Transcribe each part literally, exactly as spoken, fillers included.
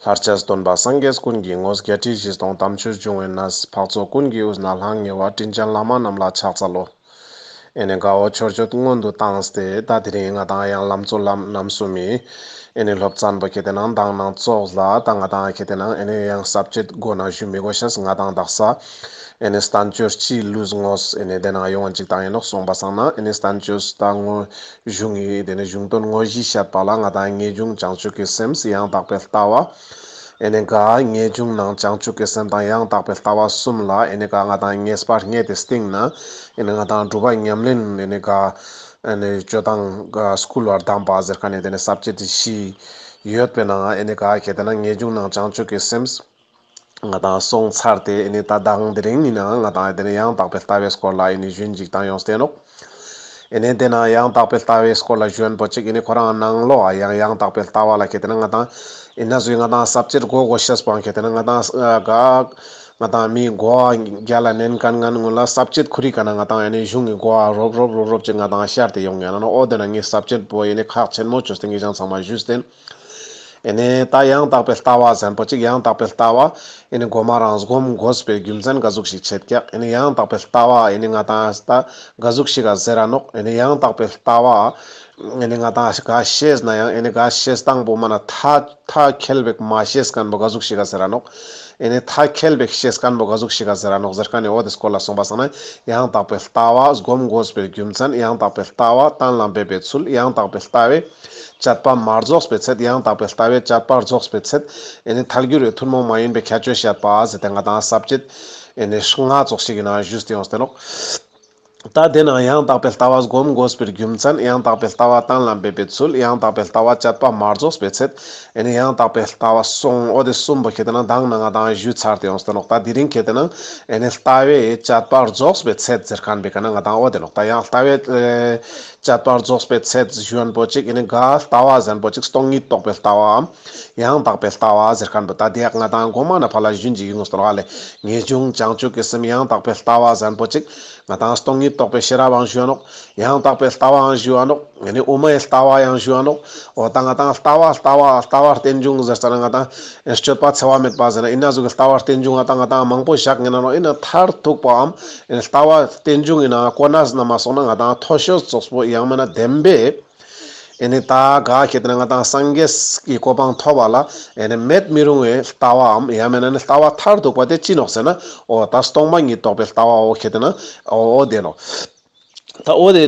བར་ཆད་སྟོན་པ་སངས་རྒྱས་ཀུན་གྱི་དངོས། བརྒྱད་ཁྲི་བཞི་སྟོང་དམ་ཆོས་འབྱུང་བའི་གནས། འཕགས་ཚོགས་ཀུན་གྱི་དབུས་ན་ལྷང་ངེ་བ། དྲིན་ཅན་བླ་མ་རྣམས་ལ་ཕྱག་འཚལ་ལོ། ཨེ་ནེ་དགའ་བོ་མཆོད་བརྗོད་སྔོན་དུ་བཏང་སྟེ་ད་དེ་རིང་ང་དང་ཡང་ལམ་གཙོ་ལམ་རྣམ་གསུམ་མི་ཨེ་ནེ་སློབ་ཚན་པོ་ཁེ་ཏེ་ན་མདང་ནང་ཙོགས་ལ་ད་ང་དང་ཁེ་ཏེ་ན་ཨེ་ནེ་ཡང་ས་བཅད་མགོ་ན་ཞུ་མི་དགོས་ཤེས། ང་དང་དག་ས་ཨེ་ནེ་བསྟན་བཅོས་སྤྱིའི་ལུས་དངོས་ཨེ་ནེ་དེ་ན་ཡོང་བ་ཅིག་དང་ཡིན་ནོག། སོང་པ་སང་ན་ཨེ་ནེ་བསྟན་བཅོས་ད་དངོས་གཞུང་ངི་དེ་ནེ་གཞུང་དོན་དངོས་གཞི་བཤད་པ་ལ་ང་དང་ངེས་འབྱུང་བྱང་ཆུབ་ཀྱི་སེམས་ཡང་དག་པའི་ལྟ་བ། ཨེ་ནེ་ག་ངེས་འབྱུང་ནང་བྱང་ཆུབ་ཀྱི་སེམས་དང་ཡང་དག་པའི་ལྟ་བ་གསུམ་ལ་ཨེ་ནེ་ག་ང་དང་ངེས་པ་རྙེད་དེ་སྟིང་ན་ཨེ་ནེ་ང་དང་སྒྲུབ་པ་ཉམས་ལེན་ཨེ་ནེ་ག་ཨེ་ནེ་སྤྱོད་སྟངས་ག་སྐུལ་བར་གདམས་པ་ཟེར་ཁན་ནི་དེ་ནེ་ས་བཅད་བཞི་ཡོད་པའི་ནང་ཨེ་ནེ་ག་ཁེ་ཏེ་ན་ངེས་འབྱུང་ནང་བྱང་ཆུབ་ཀྱི་སེམས་ང་དང་སོང་ཚར་ཏེ་ཨེ་ནེ་ད་མདང་དེ་རིང་ཡིན་ནའང་ང་དང་དེ་ནེ་ཡང་དག་པའི་ལྟ་བའི་སྐོར་ལ་ཨེ་ནེ་ཞུན་ཅིག་བཏང་ཡོང་སྟེ་ནོག། ཨེ་ནེ་དེ་ན་ཡང་དག་པའི་ལྟ་བའི་སྐོར་ལ་ཞུན་པོ་ཅིག་ཨེ་ནེ་ཁོ་རང་ནང་ལོགས་ཡང་ཡང་དག་པའི་ལྟ་བ་ལ་ཁེ་ཏེ་ན་ང་དང་ཨེ་ན་ཟུ་ང་དང་ས་བཅད་གོ་གོ་ཤེས་པོ་ཁེ་ཏེ་ན་ང་དང་ག་ང་དང་མི་གོ་བ་རྒྱ་ལ་ནན་ཁན་ངན་ངུ་ལ་ས་བཅད་ཁུ་རི་ཀ་ན་ང་དང་ཨེ་ནེ་གཞུང་གི་གོ་བ་རོབ་རོབ་རོབ་རོབ་ཅིག་ང་དང་ཤར་ཏེ་ཡོང་ངེ་ན་འོ་དེ་ན་ངའི་ས་བཅད་པོ་ཨེ་ནེ་ཁག་ཆེན་མོ་ཅོས་ཏེ་ངེད་ཅག་ཚང་མ་ཞུས་ཏེ། ཨེ་ནེ་ད་ཡང་དག་པའི་ལྟ་བ་ཟེར་པོ་ཅིག་ཡང་དག་པའི་ལྟ་བ་ཨེ་ནེ་གོ་མ་རང་སྒོམ་དགོས་པའི་རྒྱུ་མཚན་ག་ཟུག་ཞིག་ཆེད་ཀྱག། ཨེ་ནེ་ཡང་དག་པའི་ལྟ་བ་ཨེ་ནེ་ང་དང་ད་ག་ཟུག་ཞིག་ག་ཟེར་ར་ནོག། ཨེ་ནེ་ཡང་དག་པའི་ལྟ་བ་ཨེ་ནེ་ང་དང་ག་ཤེས་ན་ཡང་ཨེ་ནེ་ག་ཤེས་སྟངས་པོ་མ་ན་ཐ་ཐ་ཁེལ་བེག་མ་ཤེས་ཁན་པོ་ག་ཟུག་ཞིག་ག་ཟེར་ར་ནོག། ཨེ་ནེ་ཐ་ཁེལ་བེག་ཤེས་ཁན་པོ་ག་ཟུག་ཞིག་ག་ཟེར་ར་ནོག་ཟེར་ཁན་ནི་འོ་དེ་སྐོར་ལ་སོང་པ་སང་ན་ཡང་དག་པའི་ལྟ་བ་སྒོམ་དགོས་པའི་རྒྱུ་མཚན། ཡང་དག་པའི་ལྟ་བ་གཏན་ལ་འབེབས་པའི་ཚུལ། ཡང་དག་པའི་ལྟ་བའི་དཔྱད་པ་མ་རྫོགས་པའི་ཚད། ཡང་དག་པའི་ལྟ་བའི་དཔྱད་པ་རྫོགས་པའི་ཚད། ཨེ་ནེ་ཐལ་འགྱུར་བའི་ཐུན་མོང་མ་ཡིན་པའི་ཁྱད་ཆོས་བཤད་པ་ཟེར་ཏེ་ང་དང་ས་བཅད་ཨེ་ནེ་ལྔ་ཙོགས་ཤིག་གི་ནང་ཞུས་ཏེ་ཡོང་སྟེ་ནོག། ད་དེ་ན་ཡང་དག་པའི་ལྟ་བ་སྒོམ་དགོས་པའི་རྒྱུ་མཚན། ཡང་དག་པའི་ལྟ་བ་གཏན་ལ་འབེབས་པའི་ཚུལ། ཡང་དག་པའི་ལྟ་བ་དཔྱད་པ་མ་རྫོགས་པའི་ཚད། ཨེ་ནེ་ཡང་དག་པའི་ལྟ་བ་སོང་འོ་དེ་གསུམ་པོ་ཁེ་ཏེ་ན་མདང་ནང་ང་དང་ཞུས་ཚར་ཏེ་ཡོང་སྟེ་ནོག། ད་དེ་རིང་ཁེ་ཏེ་ན་ཨེ་ནེ་ལྟ་བའི་དཔྱད་པ་རྫོགས་པའི་ཚད་ཟེར་ཁན་པོའི་ཀ་ན་ང་དང་འོ་དེ་ནོག། ད་ཡང་ལྟ་བའི་ཨེ་དཔྱད་པ་རྫོགས་པའི་ཚད་ཞུ་ཁན་པོ་ཅིག་ཨེ་ནེ་ག་ལྟ་བ་ཟེར་ཁན་པོ་ཅིག་སྟོང་ཉིད་རྟོགས་པའི་ལྟ་བའམ་ཡང་དག་པའི་ལྟ་བ་ཟེར་ཁན་པོ་ད་དེ་ཡང་ང་དང་གོ་མ་ན་ཕ་ལ་ཞུན་ཅིག་ཡིན་ནོག་སྟོན་པ་ལེ། ངེས་འབྱུང་བྱང་ཆུབ་ཀྱི་སེམས་ཡང་དག་པའི་ལྟ་བ་ཟེར་ཁན་པོ་ཅིག་ང་དང་སྟོང་ཉིད་རྟོགས་པའི་ཤེས་རབ་ཡང་ཞུ་ཡ་ནོག། ཡང་དག་པའི་ལྟ་བའང་ཞུ་ཡ་ནོག། ཨེ་ནེ་དབུ་མའི་ལྟ་བ་ཡང་ཞུ་ཡ་ནོག། འོ་ད་ང་དང་ལྟ་བ་ལྟ་བ་ལྟ་བ་རྟེན་འབྱུང་ཟེར་ཙ་ན་ང་དང་ཨེ་སྤྱོད་པ་འཚེ་བ་མེད་པ་ཟེར་ན་ཨེ་ན་ཟུག་གི་ལྟ་བ་རྟེན་འབྱུང་ང་དང་ང་དང་མང་པོ་བཞག་ངེ་ན་ནོག། ཨེ་ན་མཐར་ཐུག་པའམ་ཨེ་ནེ་ལྟ་བ་རྟེན་འབྱུང་ཡིན་ན་གོ་གནས་ན་མ་སོང་ན་ང་དང་མཐོ་ཤོས་ཙོགས་པོ་ཡང་མེད་ན་བདེན་པས། ཨེ་ནེ་ད་ག་ཁེ་ཏེ་ན་ང་དང་སངས་རྒྱས་ཀྱི་གོ་འཕང་ཐོབ་པ་ལ་ཨེ་ནེ་མེད་མི་རུང་བའི་ལྟ་བའམ་ཡང་མེད་ན་ནི་ལྟ་བ་མཐར་ཐུག་པ་དེ་ཅི་ནོག་ཟེར་ན་འོ་ད་སྟོང་པ་ཉིད་རྟོགས་པའི་ལྟ་བ་འོ་ཁེ་ཏེ་ན་འོ་དེ་ནོག། ད་འོ་དེ་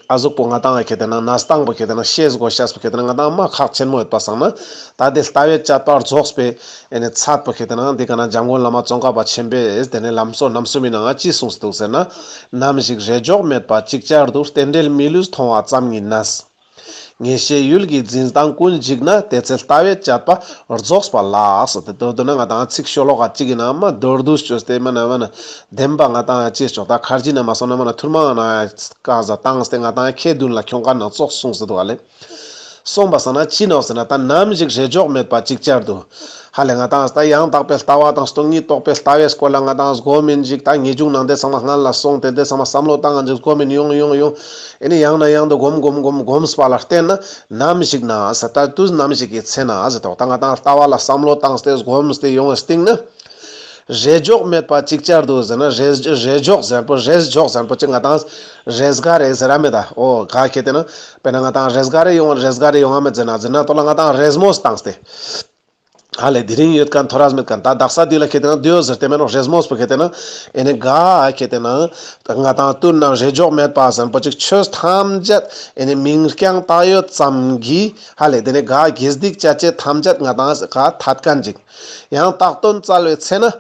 ཨ་ཟུག་པོ་ང་དང་ཁེ་ཏེ་ན་གནས་སྟངས་པོ་ཁེ་ཏེ་ན་ཤེས་དགོས་ཤེས་པོ་ཁེ་ཏེ་ན་ང་དང་མ་ཁག་ཆེན་མོ་ཡོད་པ་སང་ན་ད་དེ་ལྟ་བའི་དཔྱད་པ་རྫོགས་པའི་ཨེ་ནེ་ཚད་པོ་ཁེ་ཏེ་ན་འདི་ཀ་ན་འཇམ་མགོན་བླ་མ་ཙོང་ཁ་པ་ཆེན་པོས་དེ་ནེ་ལམ་གཙོ་རྣམ་གསུམ་མི་ནང་ང་ཅི་གསུངས་སེ་འདུག་ཟེར་ན། ནམ་ཞིག་རེས་འཇོག་མེད་པ་ཅིག་ཅར་དུ། རྟེན་འབྲེལ་མི་ལུས་མཐོང་བ་ཙམ་ཉིད་ནས། ངེས་ཤེས་ཡུལ་གྱི་འཛིན་སྟངས་ཀུན་འཇིག་ན། དེ་ཚེ་ལྟ་བའི་དཔྱད་པ་རྫོགས་པ་ལགས། དེ་དོན་དུ་ན་ང་དང་ཚིག་ཤོ་ལོ་ཀ་གཅིག་གི་ནང་མ་མདོར་བསྡུས་བཅོས་ཏེ་མ་ན་མ་ན་བདེན་པ་ང་དང་ཅི་ཆོག་ད་ཁར་ཇི་ན་མ་སོང་ན་མ་ན་ཐུར་མ་ང་ན་ཀ་ཟ་བཏང་སྟེ་ང་དང་ཁེ་དུན་ལ་ཁྱོང་ཀ་ན་ཙོགས་གསུངས་སེ་འདུག་ཨ་ལེ། སོང་པ་སང་ན་ཅི་ནོག་ཟེར་ན་ད་ནམ་ཞིག་རེས་འཇོག་མེད་པ་ཅིག་ཅར་དུ། ཧ་ལེ་ང་དང་ད་ཡང་དག་པའི་ལྟ་བ་དང་སྟོང་ཉིད་རྟོགས་པའི་ལྟ་བའི་སྐོར་ལ་ང་དང་སྒོམ་ཡིན་ཅིག་ད་ངེས་འབྱུང་ནང་དེ་ཚང་མ་སྔན་ལ་སོང་སྟེ་དེ་ཚང་མ་བསམ་བློ་བཏང་ཡིན་ཅིག་སྒོམ་ཡིན་ཡོང་ཡོང་ཡོང་། ཨེ་ནེ་ཡང་ན་ཡང་དུ་སྒོམ་སྒོམ་སྒོམ་སྒོམ་པ་ལ་བརྟེན་ན་ནམ་ཞིག་ན་ཟེར་ད་དུས་ནམ་ཞིག་གི་ཚེ་ན་ཟེར་ཏོ། ད་ང་དང་ལྟ་བ་ལ་བསམ་བློ་བཏང་སྟེ་སྒོམ་སྟེ་ཡོང་བའི་སྟེང་ན། རེས་འཇོག་མེད་པ་ཅིག་ཅར་དུ་ཟེར་ན་རེས་རེས་འཇོག་ཟེར་པོ་རེས་འཇོག་ཟེར་པོ་ཅིག་ང་དང་རེས་འགའ་རེ་ཟེར་ར་མེད་ད། འོ་ག་ཁེ་ཏེ་ན་དཔེར་ན་ང་དང་རེས་འགའ་རེ་ཡོང་རེས་འགའ་རེ་ཡོང་ང་མེད་ཟེར་ན་ཟེར་ན་ཏོ་ལ་ང་དང་རེས་མོས་བཏང་སྟེ། ཧ་ལེ་དེ་རིང་ཡོད་མཁན་ཐོ་རས་མེད་མཁན་ད་དག་ས་འདི་ལ་ཁེ་ཏེ་ན་འདི་ཡོད་ཟེར་ཏེ་མེད་ནོག། རེས་མོས་པོ་ཁེ་ཏེ་ན་ཨེ་ནེ་ག་ཁེ་ཏེ་ན་ང་དང་དུས་ནམ་རེས་འཇོག་མེད་པ་ཟེར་པོ་ཅིག་ཆོས་ཐམས་ཅད་ཨེ་ནེ་མིང་རྐྱང་བཏགས་ཡོད་ཙམ་གྱིས་ཧ་ལེ་དེ་ནེ་ག་དགེ་སྡིག་བཅས་ཏེ་ཐམས་ཅད་ང་དང་ག་ཐད་མཁན་ཅིག། ཡང་བཏགས་དོན་བཙལ་བའི་ཚེ་ན་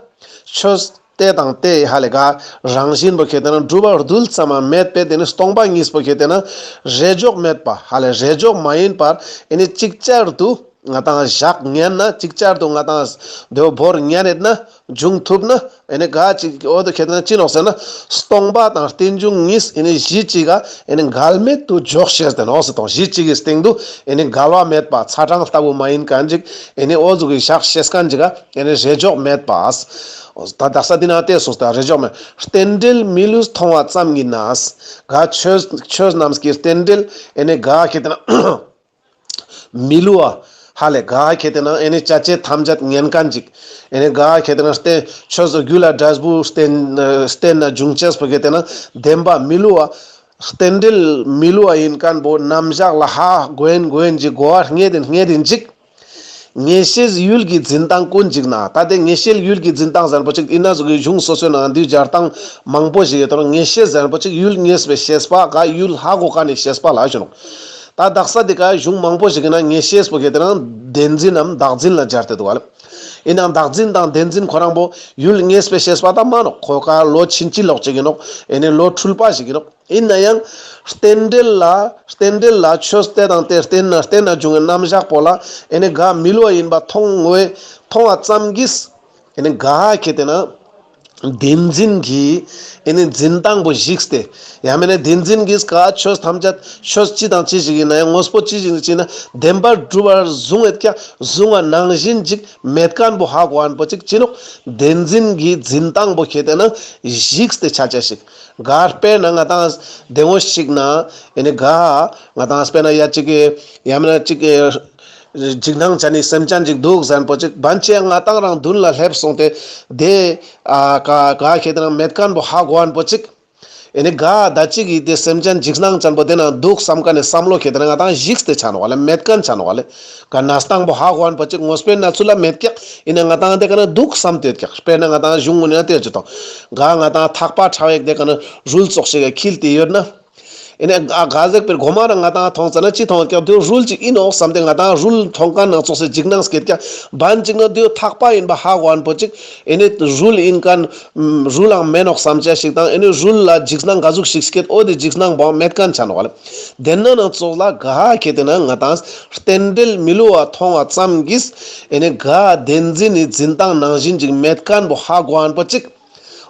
ཆོས་དེ་དང་དེ་ཧ་ལེ་ག་རང་བཞིན་པོ་ཁེ་ཏེ་ན་གྲུབ་པ་རྡུལ་ཙམ་མ་མེད་པའི་དེ་ནེ་སྟོང་པ་ཉིད་པོ་ཁེ་ཏེ་ན་རེས་འཇོག་མེད་པ་ཧ་ལེ་རེས་འཇོག་མ་ཡིན་པར་ཨེ་ནེ་ཅིག་ཅར་དུ་ང་དང་བཞག་ཉན་ན་ཅིག་ཅར་དུ་ང་དང་དེ་བོ་བོར་ཉན་ཡོད་ན་འབྱུང་ཐུབ་ན་ཨེ་ནེ་ག་ཅིག་འོ་དེ་ཁེ་ཏེ་ན་ཅི་ནོག་ཟེར་ན་སྟོང་པ་དང་རྟེན་འབྱུང་གཉིས་ཨེ་ནེ་གཞི་གཅིག་ག་ཨེ་ནེ་འགལ་མེད་དུ་འཇོག་ཤེས་ཏེ་ནོག་ཟེར་ཏོ། གཞི་གཅིག་གི་སྟེང་དུ་ཨེ་ནེ་འགལ་བ་མེད་པ་ཚ་གྲང་ལྟ་བུ་མ་ཡིན་མཁན་ཅིག་ཨེ་ནེ་འོ་ཟུག་གི་བཞག་ཤེས་མཁན་ཅིག་ག་ཨེ་ནེ་རེས་འཇོག་མེད་པ། ད་དག་ས་འདི་ན་དེ་གསུངས་ཏེ་རེས་འཇོག་མེད། རྟེན་འབྲེལ་མི་ལུས་མཐོང་བ་ཙམ་ཡིན་ན། ག་ཆོས་ཆོས་རྣམས་ཀྱི་རྟེན་འབྲེལ་ཨེ་ནེ་ག་ཁེ་ཏེ་ན་མི་བསླུ་བ། ཧ་ལེ་ག་ཁེ་ཏེ་ན་ཨེ་ནི་ཅ་ཆས་ཐམས་ཅད་ཉན་མཁན་ཅིག། ཨེ་ནི་ག་ཁེ་ཏེ་ན་བསྟེན་ཆོས་སུ་རྒྱུད་ལ་འབྲས་བུ་བསྟེན་བསྟེན་ན་འབྱུང་ཅེས་པོ་ཁེ་ཏེ་ན་བདེན་པ་མི་བསླུ་བ། རྟེན་འབྲེལ་མི་བསླུ་བ་ཡིན་མཁན་པོ་རྣམ་གཞག་ལ་ཧ་གོ་ཡིན་གོ་ཡིན་ཅིག་གོ་བ་རྙེད་ཡིན་རྙེད་ཡིན་ཅིག། ངེས་ཤེས་ཡུལ་གྱི་འཛིན་སྟངས་ཀུན་འཇིག་ན། ད་དེ་ངེས་ཤེས་ཡུལ་གྱི་འཛིན་སྟངས་ཟེར་པོ་ཅིག་ཨིན་ན་ཟུག་གི་གཞུང་སོ་སོའི་ནང་འདི་སྦྱར་སྟངས་མང་པོ་ཞིག་ཡོད་དོ། ངེས་ཤེས་ཟེར་པོ་ཅིག་ཡུལ་ངེས་པའི་ཤེས་པ་ག་ཡུལ་ཧ་གོ་མཁན་ནི་ཤེས་པ་ལ་ཞུ་ནོག། ད་དག་ས་འདི་ག་གཞུང་མང་པོ་ཞིག་ཡིན་ན་ངེས་ཤེས་པོ་ཁེ་ཏེ་ན་བདེན་འཛིན་ནམ་བདག་འཛིན་ལ་སྦྱར་ཏེ་འདུག་ག་ལེ། ཡིན་ནའང་བདག་འཛིན་དང་བདེན་འཛིན་ཁོ་རང་པོ་ཡུལ་ངེས་པའི་ཤེས་པ་ད་མན་ནོག། ཁོ་ག་ལོ་ཕྱིན་ཅི་ལོག་ཅིག་ཡིན་ནོག། ཨེ་ནི་ལོ་འཁྲུལ་པ་ཞིག་ཡིན་ནོག། ཡིན་ན་ཡང་རྟེན་འབྲེལ་ལ་རྟེན་འབྲེལ་ལ་ཆོས་དེ་དང་དེ་བསྟེན་ན་བསྟེན་ན་འབྱུང་བའི་རྣམ་གཞག་པོ་ལ་ཨེ་ནི་ག་མི་བསླུ་བ་ཡིན་པ་མཐོང་བས་མཐོང་བ་ཙམ་གྱིས་ཨེ་ནི་ག་ཁེ་ཏེ་ན་བདེན་འཛིན་གྱི་ཨེ་ནི་འཛིན་སྟངས་པོ་ཞིག་སྟེ། ཡང་མིན་ན་བདེན་འཛིན་གྱིས་ག་ཆོས་ཐམས་ཅད་ཆོས་ཅི་དང་ཅི་ཞིག་ཡིན་ན་ཡང་དངོས་པོ་ཅི་ཞིག་ཡིན་ན་བདེན་པར་གྲུབ་པར་བཟུང་ཡོད་ཀྱང་བཟུང་བ་ནང་བཞིན་ཅིག་མེད་མཁན་པོ་ཧ་གོ་མཁན་པོ་ཅིག་ཅི་ནོག། བདེན་འཛིན་གྱི་འཛིན་སྟངས་པོ་ཁེ་ཏེ་ན་ཞིག་སྟེ་ཆ་ཆ་ཞིག། ག་དཔེར་ན་ང་ཏང་བདེ་མོ་ཞིག་ན་ཨེ་ནི་ག་ང་ཏང་དཔེར་ན་ཡ་ཅིག་གི་ཡ་མིན་ན་ཅིག་གི་འཇིགས་སྣང་ཅན་ནི་སེམས་ཅན་ཅིག་འདུག་ཟེར་པོ་ཅིག་བན་ཆེ་ང་ཏང་རང་མདུན་ལ་སླེབས་སོང་སྟེ་དེ་ཨ་ག་ག་ཁེ་ཏེ་ན་མེད་མཁན་པོ་ཧ་གོ་མཁན་པོ་ཅིག། ཨེ་ནི་ག་ད་ཅིག་གི་དེ་སེམས་ཅན་འཇིགས་སྣང་ཅན་པོ་དེ་ན་འདུག་བསམ་མཁན་ནི་བསམ་བློ་ཁེ་ཏེ་ན་ང་ཏང་ཞིག་སྟེ་ཆ་ནོག་ག་ལེ། མེད་མཁན་ཆ་ནོག་ག་ལེ། ག་གནས་སྟངས་པོ་ཧ་གོ་མཁན་པོ་ཅིག་དངོས་པོའི་གནས་ཚུལ་ལ་མེད་ཀྱག། ཡིན་ན་ང་ཏང་དེ་ཀ་ན་འདུག་བསམ་སྟེ་ཡོད་ཀྱག། དཔེར་ན་ང་ཏང་གཞུང་ངོ་ནས་ན་དེ་ཅི་དང་ག་ང་ཏང་ཐག་པ་ཕྲ་བའི་དེ་ཀ་ན་རུལ་ཙོགས་ཤིག་ག་འཁྱིལ་ཏེ་ཡོད་ན། ཨེ་ནི་ཨ་ག་ཟེག་པེར་གོ་མ་རང་ང་ཏང་མཐོང་ཙ་ན་ཅི་མཐོང་ཀྱག། དེ་རུལ་ཅིག་ཨིན་ནོག་བསམ་སྟེ་ང་ཏང་རུལ་མཐོང་མཁན་ནང་ཙོགས་སེ་འཇིགས་སྣང་སྐྱེད་ཀྱག། བན་ཅིག་ན་དེ་ཐག་པ་ཡིན་པ་ཧ་གོ་མཁན་པོ་ཅིག། ཨེ་ནི་རུལ་ཡིན་མཁན་རུལ་ལའང་མེད་ནོག་བསམ་ཅེས་ཤིག་དང་ཨེ་ནི་རུལ་ལ་འཇིགས་སྣང་ག་ཟུག་ཞིག་སྐྱེད། འོ་དེ་འཇིགས་སྣང་བོ་མེད་མཁན་ཆ་ནོག་ག་ལེ། དེ་ན་ནང་ཙོགས་ལ་ག་ཁེ་ཏེ་ན་ང་ཏང་རྟེན་འབྲེལ་མི་བསླུ་བ་མཐོང་བ་ཙམ་གྱིས་ཨེ་ནི་ག་བདེན་འཛིན་ནི་འཛིན་སྟངས་ནང་བཞིན་ཅིག་མེད་མཁན་པོ་ཧ་གོ་མཁན་པོ་ཅིག།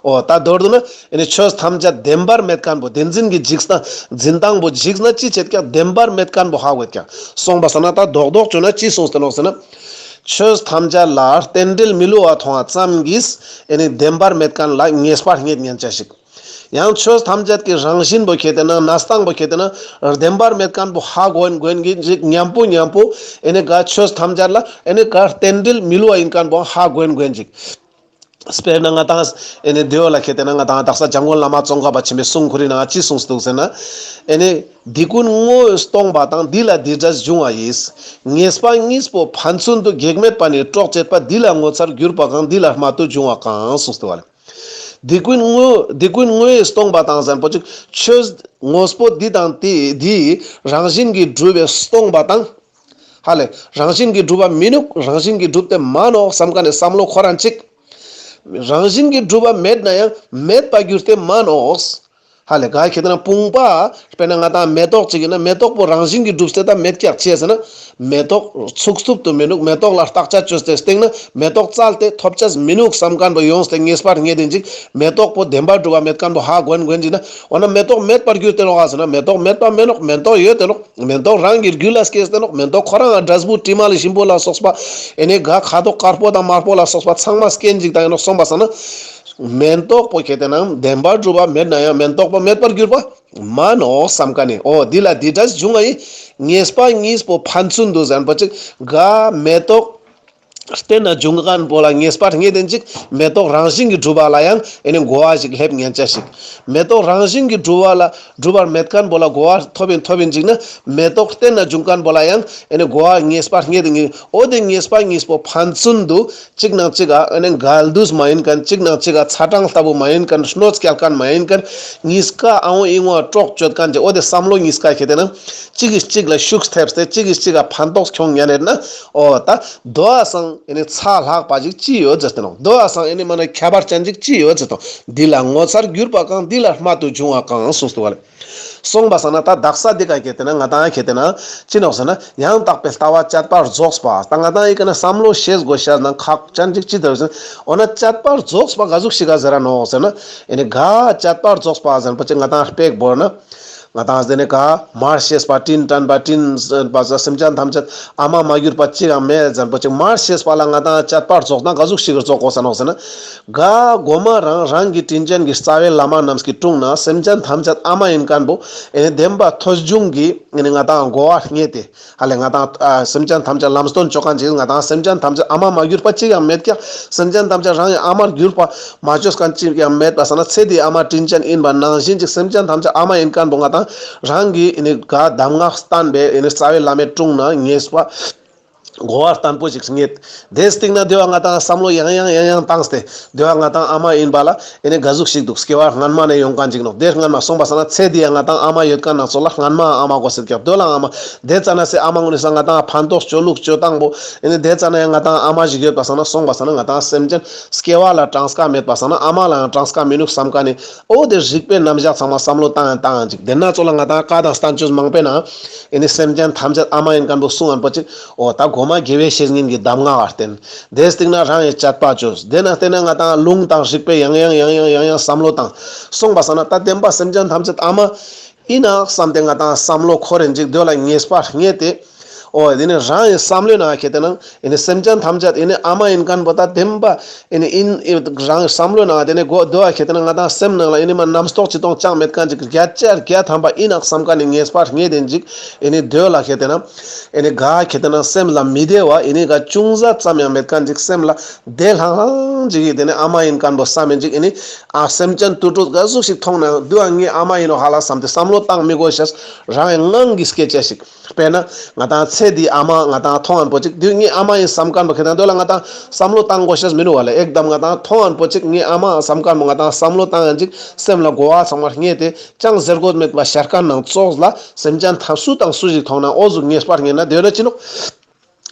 འོ་ད་མདོར་བསྡུ་ན་ཨེ་ནི་ཆོས་ཐམས་ཅད་བདེན་པར་མེད་མཁན་པོ་བདེན་འཛིན་གྱི་འཇིགས་སྣང་འཛིན་སྟངས་པོ་འཇིགས་ན་ཅི་བྱེད་ཀྱག། བདེན་པར་མེད་མཁན་པོ་ཧ་གོ་ཀྱག། སོང་པ་སང་ན་ད་རྡོག་རྡོག་བཅོས་ན་ཅི་གསུངས་ཏེ་ནོག་ཟེར་ན། ཆོས་ཐམས་ཅད་ལ་རྟེན་འབྲེལ་མི་བསླུ་བ་མཐོང་བ་ཙམ་གྱིས་ཨེ་ནི་བདེན་པར་མེད་མཁན་ལ་ངེས་པ་རྙེད་ཉན་ཅེས་ཤིག། ཡང་ཆོས་ཐམས་ཅད་ཀྱི་རང་བཞིན་པོ་ཁེ་ཏེ་ན་གནས་སྟངས་པོ་ཁེ་ཏེ་ན་བདེན་པར་མེད་མཁན་པོ་ཧ་གོ་ཡིན་གོ་ཡིན་གྱི་ཅིག་མཉམ་པོ་མཉམ་པོ་ཨེ་ནི་ག་ཆོས་ཐམས་ཅད་ལ་ཨེ་ནི་ག་རྟེན་འབྲེལ་མི་བསླུ་བ་ཡིན་མཁན་པོ་ཧ་གོ་ཡིན་གོ་ཡིན་ཅིག། དཔེར་ན་ང་ཏང་ཨེ་ནི་དེ་བོ་ལ་ཁེ་ཏེ་ན་ང་ཏང་དག་ས་འཇམ་མགོན་བླ་མ་ཙོང་ཁ་པ་ཆེན་པོའི་གསུང་ཁོ་རའི་ནང་ཅི་གསུངས་འདུག་ཟེར་ན། ཨེ་ནི་འདི་ཀུན་ངོ་བོས་སྟོང་པ་དང་། འདི་ལ་འདི་འདྲ་འབྱུང་བ་ཡིས། ངེས་པ་གཉིས་པོ་ཕན་ཚུན་དུ། གེགས་མེད་པ་ནི་གྲོགས་བྱེད་པ། འདི་ལ་ངོ་མཚར་གྱུར་པ་གང་། འདི་ལ་རྨད་དུ་བྱུང་བ་གང་། གསུངས་འདུག་ག་ལེ། འདི་ཀུན་ངོ་འདི་ཀུན་ངོ་བོས་སྟོང་པ་དང་ཟེར་པོ་ཅིག་ཆོས་དངོས་པོ་འདི་དང་དེ་འདི་རང་བཞིན་གྱིས་གྲུབ་པའི་སྟོང་པ་དང་། ཧ་ལེ། རང་བཞིན་གྱིས་གྲུབ་པ་མི་ནུག། རང་བཞིན་གྱིས་གྲུབ་སྟེ་མ་ནོག་བསམ་མཁན་ནི་བསམ་བློ་ཁོ་རང་ཅིག། རང་བཞིན་གྱིས་གྲུབ་པ་མེད་ན་ཡང་མེད་པ་གྱུར་ཏེ་མ་ནོག། ཧ་ལེ། ག་ཁེ་ཏེ་ན་བུམ་པ། དཔེར་ན་ང་ཏང་མེ་ཏོག་ཅིག་ཡིན་ན་མེ་ཏོག་པོ་རང་བཞིན་གྱིས་གྲུབ་སྟེ་ད་མེད་ཀྱག་ཅི་ཟེར་ན། མེ་ཏོག་ཚུགས་ཐུབ་ཏུ་མི་ནུག། མེ་ཏོག་ལ་བརྟག་དཔྱད་བཅོས་ཏེ་སྟེང་ན་མེ་ཏོག་བཙལ་ཏེ་ཐོབ་ཅེས་མི་ནུག་བསམ་མཁན་པོ་ཡོངས་ཏེ་ངེས་པ་རྙེད་དེ་ཅིག། མེ་ཏོག་པོ་བདེན་པར་གྲུབ་པ་མེད་མཁན་པོ་ཧ་གོ་ཡིན་གོ་ཡིན་ཅིག་ན། འོ་ན་མེ་ཏོག་མེད་པར་གྱུར་ཏེ་ནོག་ག་ཟེར་ན། མེ་ཏོག་མེད་པ་མེད་ནོག། མེ་ཏོག་ཡོད་དེ་ནོག། མེ་ཏོག་རང་གི་རྒྱུད་ལ་སྐྱེས་ཏེ་ནོག། མེ་ཏོག་ཁོ་རང་ང་འབྲས་བུ་དྲི་མ་ལ་ཞིམ་པོ་ལ་སོགས་པ། ཨེ་ནི་ག་ཁ་དོག་དཀར་པོ་དང་དམར་པོ་ལ་སོགས་པ་ཚང་མ་སྐྱེན་ཅིག་དང་ཡིན་ནོག་སོང་པ་སང་ན། མེ་ཏོག་པོ་ཁེ་ཏེ་ན་བདེན་པར་གྲུབ་པ་མེད་ན་ཡང་མེ་ཏོག་པོ་མེད་པར་གྱུར་པ་མ་ནོག་བསམ་མཁན་ནི། འོ་འདི་ལ་འདི་འདྲ་འབྱུང་བ་ཡིས། ངེས་པ་གཉིས་པོ་ཕན་ཚུན་དུ་ཟེར་པོ་ཅིག། ག་མེ་ཏོག་བརྟེན་ན་འབྱུང་མཁན་པོ་ལ་ངེས་པ་རྙེད་དེ་ཅིག། མེ་ཏོག་རང་བཞིན་གྱིས་གྲུབ་པ་ལ་ཡང་ཨེ་ནི་གོ་བ་ཞིག་སླེབས་ཉན་ཅེས་ཤིག། མེ་ཏོག་རང་བཞིན་གྱིས་གྲུབ་པ་ལ་གྲུབ་པར་མེད་མཁན་པོ་ལ་གོ་བ་ཐོབ་ཡིན་ཐོབ་ཡིན་ཅིག་ན། མེ་ཏོག་བརྟེན་ན་འབྱུང་མཁན་པོ་ལ་ཡང་ཨེ་ནི་གོ་བ་ངེས་པ་རྙེད་དེ་ཉན། འོ་དེ་ངེས་པ་གཉིས་པོ་ཕན་ཚུན་དུ་གཅིག་ནང་གཅིག་ག་ཨེ་ནི་འགལ་འདུས་མ་ཡིན་མཁན། གཅིག་ནང་གཅིག་ག་ཚ་གྲང་ལྟ་བུ་མ་ཡིན་མཁན། གནོད་སྐྱེལ་མཁན་མ་ཡིན་མཁན། གཉིས་ཀ་ཨ་འོ་ཨི་འོ་གྲོགས་བཅོ་མཁན་ཅིག། འོ་དེ་བསམ་བློ་གཉིས་ཀ་ཁེ་ཏེ་ན་གཅིག་གིས་གཅིག་ལ་ཤུགས་ཐེབས་ཏེ་གཅིག་གིས་གཅིག་ག་ཕན་ཐོགས་ཁྱོང་ཉན་ཡོད་ན། འོ་ད་དོ་བ་སང་ཨེ་ནི་ཚ་ལྷག་པ་ཅིག་ཅི་ཡོད་ཟེར་ཏེ་ནོག། དོ་བ་སང་ཨེ་ནི་མ་ན་ཁྱད་པར་ཅན་ཅིག་ཅི་ཡོད་ཟེར་ཏེ་ནོག། འདི་ལ་ངོ་མཚར་གྱུར་པ་གང་། འདི་ལ་རྨད་དུ་བྱུང་བ་གང་། གསུངས་འདུག་ག་ལེ། སོང་པ་སང་ན་ད་དག་ས་འདི་ག་ཁེ་ཏེ་ན་ང་ཏང་ཁེ་ཏེ་ན་ཅི་ནོག་ཟེར་ན། ཡང་དག་པའི་ལྟ་བ་དཔྱད་པ་རྫོགས་པ། ད་ང་ཏང་ཨི་ཀ་ན་བསམ་བློ་ཤེས་དགོས་ཤེས་ནང་ཁག་ཅན་ཅིག་ཅི་ཟེར་ཟེར། འོ་ན་དཔྱད་པ་རྫོགས་པ་ག་ཟུག་ཞིག་ག་ཟེར་ར་ནོག་ཟེར་ན། ཨེ་ནི་ག་དཔྱད་པ་རྫོགས་པ་ཟེར་པོ་ཅིག་ང་ཏང་དཔེ་བོར་ན། ང་ཏང་ཟེར་ནས་ག་མར་ཤེས་པ་དྲིན་དྲན་པ་དྲིན་པ་སེམས་ཅན་ཐམས་ཅད་ཨ་མ་མ་གྱུར་པ་གཅིག་ཡང་མེད་ཟེར་པོ་ཅིག་མར་ཤེས་པ་ལ་ང་ཏང་དཔྱད་པ་རྫོགས་ན་ག་ཟུག་ཞིག་རྫོགས་དགོས་ས་ནོག་ཟེར་ན། ག་གོ་མ་རང་རང་གི་དྲིན་ཅན་གྱི་རྩ་བའི་བླ་མ་རྣམས་ཀྱི་དྲུང་ན་སེམས་ཅན་ཐམས་ཅད་ཨ་མ་ཡིན་མཁན་པོ་ཨེ་ནི་བདེན་པ་ཐོས་བྱུང་གི་ཨེ་ནི་ང་ཏང་གོ་བ་རྙེད་དེ། ཧ་ལས་ང་ཏང་ཨ་སེམས་ཅན་ཐམས་ཅད་ལམ་སྟོན་བཅོ་མཁན་ཅིག་ང་ཏང་སེམས་ཅན་ཐམས་ཅད་ཨ་མ་མ་གྱུར་པ་གཅིག་ཡང་མེད་ཀྱང་སེམས་ཅན་ཐམས་ཅད་རང་ཡང་ཨ་མར་གྱུར་པ་མ་བཅོས་མཁན་གཅིག་ཡང་མེད་པ་ས་ན་ཚེ་འདིའི་ཨ་མ་དྲིན་ཅན་ཡིན་པ་ནང་བཞིན་ཅིག་སེམས་ཅན་ཐམས་ཅད་ཨ་མ་ཡིན་མཁན་པོ་ང་ཏང་རང་གི་ཨེ་ནི་ག་གདམས་ངག་བསྟན་པའི་ཨེ་ནི་རྩ་བའི་བླ་མའི་དྲུང་ན་ངེས་པ་གོ་བ་བརྟན་པོ་ཞིག་རྙེད། དེ་སྟིང་ན་དེ་བ་ང་ཏང་བསམ་བློ་ཡང་ཡང་ཡང་ཡང་བཏང་སྟེ་དེ་བ་ང་ཏང་ཨ་མ་ཡིན་པ་ལ་ཨེ་ནི་ག་ཟུག་ཞིག་འདུག་སྐྱེ་བ་སྔན་མ་ནས་ཡོང་མཁན་ཅིག་ནོག་དེ་སྔན་མ་སོང་པ་ས་ན་ཚེ་འདི་ཡང་ང་ཏང་ཨ་མ་ཡོད་མཁན་ནང་ཚོ་ལ་སྔན་མ་ཨ་མ་གོ་སྲིད་ཀྱག་དེ་ལ་ཨ་མ་དེ་ཙ་ན་སེ་ཨ་མ་ངོ་ནས་ས་ང་ཏང་ཕན་ཐོགས་སྤྱོད་ལུགས་སྤྱོད་སྟངས་པོ་ཨེ་ནི་དེ་ཙ་ན་ཡང་ང་ཏང་ཨ་མ་ཞིག་ཡོད་པ་ས་ན་སོང་པ་ས་ན་ང་ཏང་སེམས་ཅན་སྐྱེ་བ་ལ་གྲངས་ཀ་མེད་པ་ས་ན་ཨ་མ་ལ་ཡང་གྲངས་ཀ་མི་ནུག་བསམ་མཁན་ནི་འོ་དེ་རིག་པའི་རྣམ་གཞག་ཚང་མ་བསམ་བློ་བཏང་ཡང་བཏང་ཡང་ཅིག་དེ་ན་ཚོ་ལ་ང་ཏང་བཀའ་དང་བསྟན་བཅོས་མང་པོའི་ནང་ཨེ་ནི་སེམས་ཅན་ཐམས་ཅད་ཨ་མ་ཡིན་མཁན་པོ་གསུང་ཡང་པོ་ཅིག་འོ་ད་གོ་མ་དགེ་བའི་བཤེས་གཉེན་གྱི་གདམས་ངག་བརྟེན། དེ་སྟིང་ན་རང་ཡི་དཔྱད་པ་བཅོས། དེ་ན་སྟེ་ན་ང་ཏང་ལུང་དང་རིག་པའི་ཡང་ཡང་ཡང་ཡང་ཡང་ཡང་བསམ་བློ་བཏང་། སོང་པ་ས་ན་ད་བདེན་པ་སེམས་ཅན་ཐམས་ཅད་ཨ་མ་ཡིན་ན་བསམ་སྟེ་ང་ཏང་བསམ་བློ་འཁོར་རེ་འཇིག་དེ་ལ་ངེས་པ་རྙེད་དེ། འོ་དེ་ནི་རང་ཡི་བསམ་བློའི་ནང་ཁེ་ཏེ་ན་ཨེ་ནི་སེམས་ཅན་ཐམས་ཅད་ཨེ་ནི་ཨ་མ་ཡིན་མཁན་པོ་ད་བདེན་པ་ཨེ་ནི་ཨིན་ཨེ་རང་བསམ་བློའི་ནང་དེ་ནི་གོ་དེ་བ་ཁེ་ཏེ་ན་ང་ཏང་སེམས་ནང་ལ་ཨེ་ནི་མ་རྣམ་རྟོག་ཅི་དང་ཅང་མེད་མཁན་ཅིག་བརྒྱ་ཆ་བརྒྱ་ཐམ་པ་ཨིན་ན་བསམ་མཁན་ནི་ངེས་པ་རྙེད་དེ་འཇིག་ཨེ་ནི་དེ་ལ་ཁེ་ཏེ་ན་ཨེ་ནི་ག་ཁེ་ཏེ་ན་སེམས་ལ་མི་བདེ་བ་ཨེ་ནི་ག་ཅུང་ཟད་ཙམ་ཡང་མེད་མཁན་ཅིག་སེམས་ལ་བདེ་ལྷང་ལྷང་ཅིག་གི་དེ་ནི་ཨ་མ་ཡིན་མཁན་པོ་བསམ་ཡིན་ཅིག་ཨེ་ནི་ཨ་སེམས་ཅན་དུད་འགྲོ་ག་ཟུག་ཞིག་མཐོང་ན་དེ་བ་ངའི་ཨ་མ་ཡིན་ནོག་ཧ་ལ་བསམ་སྟེ་བསམ་བློ་བཏང་མི་དགོས་ཤེས་རང་ཡི་ངང་གི་སྐད་ཆ་ཞིག་དཔེར་ན་ང་ཏང་ཚེ་འདིའི་ཨ་མ་ང་ཏང་མཐོང་ཡང་པོ་ཅིག་དེ་ངའི་ཨ་མ་ཡིན་བསམ་མཁན་པོ་ཁེ་ཏེ་ན་དེ་ལ་ང་ཏང་བསམ་བློ་བཏང་དགོས་ཤེས་མི་འདུག་བ་ལ། ཨེག་དམ་ང་ཏང་མཐོང་ཡང་པོ་ཅིག་ངའི་ཨ་མ་བསམ་མཁན་པོ་ང་ཏང་བསམ་བློ་བཏང་ཡང་ཅིག་སེམས་ལ་གོ་བ་ཚང་མ་རྙེད་དེ་ཅང་ཟེར་དགོས་མེད་པ་ཤར་མཁན་ནང་ཙོགས་ལ་སེམས་ཅན་ཐམས་སུ་དང་སུ་ཞིག་མཐོང་ན་འོ་ཟུག་ངེས་པ་རྙེད་ན་དེ་ལ་ཅི་ནོག་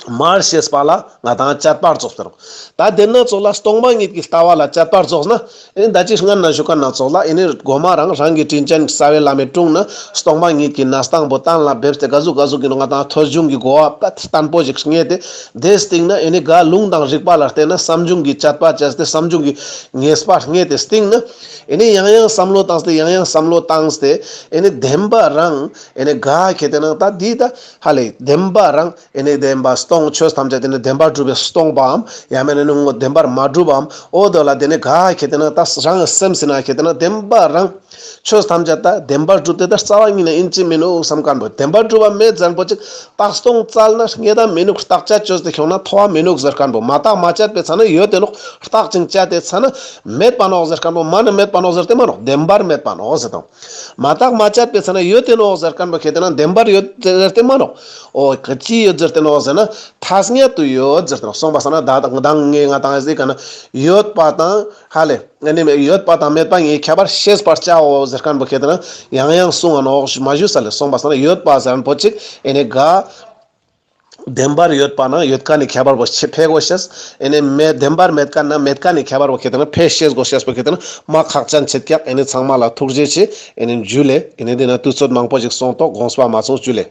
མར་ཤེས་པ་ལ་ང་ཏང་དཔྱད་པ་རྫོགས་ཟེར་རོ། ད་དེ་ན་ཚོ་ལ་སྟོང་པ་ཉིད་ཀྱི་ལྟ་བ་ལ་དཔྱད་པ་རྫོགས་ན། ཨེ་ནི་ད་ཅི་སྔན་ན་ཞུ་མཁན་ན་ཚོགས་ལ་ཨེ་ནི་གོ་མ་རང་རང་གི་དྲིན་ཅན་རྩ་བའི་བླ་མའི་དྲུང་ན་སྟོང་པ་ཉིད་ཀྱི་གནས་སྟངས་པོ་གཏན་ལ་འབེབས་ཏེ་ག་ཟུག་ག་ཟུག་གི་ནོ་ང་ཏང་ཐོས་བྱུང་གི་གོ་བ་དཔེ་བརྟན་པོ་ཞིག་རྙེད་དེ། དེ་སྟིང་ན་ཨེ་ནི་ག་ལུང་དང་རིགས་པ་ལ་བརྟེན་ན་བསམ་བྱུང་གི་དཔྱད་པ་བྱས་ཏེ་བསམ་བྱུང་གི་ངེས་པ་རྙེད་དེ་སྟིང་ན་ཨེ་ནི་ཡང་ཡང་བསམ་བློ་བཏང་སྟེ་ཡང་ཡང་བསམ་བློ་བཏང་སྟེ་ཨེ་ནི་བདེན་པ་རང་ཨེ་ནི་ག་ཁེ་ཏེ་ན་ད་འདི་ད་ཧ་ལས་བདེན་པ་རང་ཨེ་ནི་བདེན་པ་སྟོང་ཆོས་ཐམས་ཅད་དེ་ནི་བདེན་པར་གྲུབ་པའི་སྟོང་པའམ་ཡང་མེད་ན་ནི་ངོ་བདེན་པར་མ་གྲུབ་པའམ་འོ་དོ་ལ་དེ་ནི་ག་ཁེ་ཏེ་ན་ད་རང་སེམས་སི་ན་ཁེ་ཏེ་ན་བདེན་པ་རང་ཆོས་ཐམས་ཅད་ད་བདེན་པར་གྲུབ་སྟེ་ད་རྩ་བ་ཉིད་ནས་ཨིན་ཅི་མི་ནུག་བསམ་མཁན་པོ་བདེན་པར་གྲུབ་པ་མེད་ཟེར་མཁན་པོ་ཅིག་བརྟག་སྟོང་བཙལ་ན་རྙེད་ད་མི་ནུག་བརྟག་དཔྱད་བཅོས་ཏེ་ཁྱོང་ན་ཐོབ་པ་མི་ནུག་ཟེར་མཁན་པོ་མ་བརྟག་མ་དཔྱད་པའི་ཚེ་ན་ཡོད་དེ་ནོག་བརྟག་ཅིང་དཔྱད་དེ་ཚེ་ན་མེད་པ་ནོག་ཟེར་མཁན་པོ་མ་ནི་མེད་པ་ནོག་ཟེར་ཏེ་མ་ནོག་བདེན་པར་མེད་པ་ནོག་ཟེར་དང་། མ་བརྟག་མ་དཔྱད་པའི་ཚེ་ན་ཡོད་དེ་ནོག་ཟེར་མཁན་པོ་ཁེ་ཏེ་ན་བདེན་པར་ཡོད་ཟེར་ཏེ་མ་ནོག་འོ་ག་ཅི་ཡོད་ཟེར་ཏེ་ནོག་ཟེར་ན་ཐ་སྙད་དུ་ཡོད་ཟེར་ཏེ་ནོག་སོང་པ་ས་ན་ད་དང་ངས་ང་ཏང་ཨེ་ཟེར་ག་ན་ཡོད་པ་དང་ཧ་ལས་ཨེ་ནི་ཡོད་པ་དང་མེད་པ་ངས་ཁྱད་པར་ཤེས་པར་བྱའོ་ཟེར་མཁན་པོ་ཁེ་ཏེ་ན་ཡང་ཡང་གསུང་ང་ནོག་མ་ཞུས་ས་ལས་སོང་པ་ས་ན་ཡོད་པ་ཟེར་མཁན་པོ་ཅིག་ཨེ་ནི་ག་བདེན་པར་ཡོད་པ་ན་ཡོད་མཁན་ནི་ཁྱད་པར་པོ་ཕེ་དགོས་ཤེས། ཨེ་ནི་མེད་བདེན་པར་མེད་མཁན་ན་མེད་མཁན་ནི་ཁྱད་པར་པོ་ཁེ་ཏེ་ན་ཕེ་ཤེས་དགོས་ཤེས་པོ་ཁེ་ཏེ་ན་མ་ཁག་ཅན་ཆེད་ཀྱག་ཨེ་ནི་ཚང་མ་ལ་ཐུགས་རྗེ་ཆེ། ཨེ་ནི་འཇུ་ལེ། ཨེ་ནི་དེ་ན་དུས་ཚོད་མང་པོ་ཞིག་སོང་ཏོག་དགོངས་པ་མ་ཚོམས་འཇུ་ལེ།